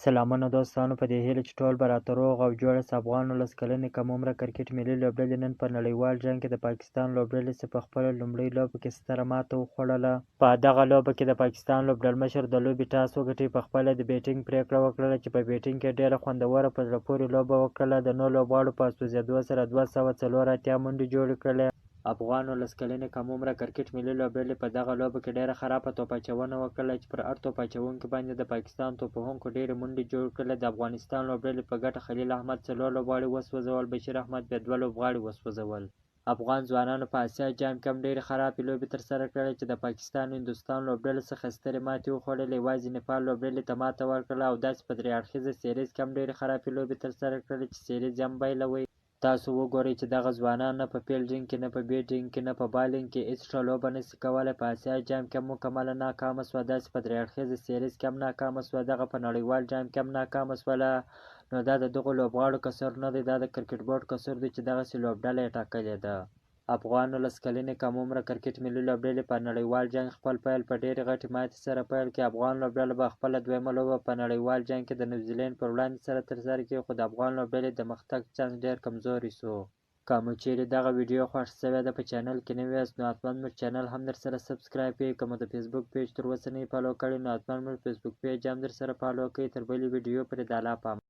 سلامونه دوستانو، په دې هیله چې ټول به راته روغ او جوړ یاست. افغان 19 کلنې کم عمره کرکټ ملي لوبډلې نن په نړیوال جام کې د پاکستان لوبډلې څخه په خپله لومړۍ لوبه کې ستره ماته وخوړله. په دغه لوبه کې د پاکستان لوبډلمشر د لوبې ټاس وګټي، په خپله د بیټینګ پریکړه وکړله چې په بیټینګ کې ډیره خوندوره په زړه پورې لوبه وکړله. د نو لوبغاړو په سوځېدو سره 284 منډې جوړې کړلې. افغان 19 کلنې کم عمره کرکټ ملي لوبډلې په دغه لوبه کې ډېره خرابه توپ اچونه وکړله چې پر هر توپ اچونکي باندې د پاکستان توپ وهونکو ډېرې منډې جوړې کړلې. د افغانستان لوبډلې په ګټه خلیل احمد څلور لوبغاړي وسوځول، بشیر احمد بیا دوه لوبغاړي وسوځول. افغان ځوانانو په اسیا جام کې هم ډېرې خرابې لوبې ترسره کړلې چې د پاکستان او هندوستان لوبډلو څخه سترې ماتې وخوړلې، یوازې نیپال لوبډلې ته ماته ورکړله او داسې په درې اړخیزه سیریز کې هم ډېرې خرابې لوبې ترسره کړلې چې سیریز یې هم بایلوی. تاسو وګورئ چې دغه ځوانان نه په فیلډینګ کې، نه په بیټینګ کې، نه په بالینګ کې هیڅ ښه لوبه نشي کولی. په اسیا جام کې هم مکمله ناکامه شوه، داسې په درې اړخیزه سیریز کې هم ناکامه شوه، دغه په نړیوال جام کې هم ناکامه شوله. نو دا د دغو لوبغاړو قصور نه دی، دا د کرکټ بورډ قصور دی چې دغسې لوبډله یې ټاکلې ده. افغان 19 کلنې کم عمره کرکټ ملي لوبډلې په نړیوال جام خپل پیل په ډېرې غټې ماتې سره پیل کړ. افغان لوبډله به خپله دویمه لوبه په نړیوال جام کې د نیوزیلینډ پر وړاندې سره ترسره کړي، خو د افغان لوبډلې د مختګ چانس ډېر کمزوری شو. که مو چیرې دغه ویډیو خوښ شوې ده، په چینل کې نوي یاست نو حتما موږ چینل هم درسره سبسکرایب کړئ. که مو د فیسبوک پیج تر اوسه نه وي فالو کړی نو حتما موږ فیسبوک پیج هم درسره فالو کړئ. تر بلې ویډیو پورې د الله په امان.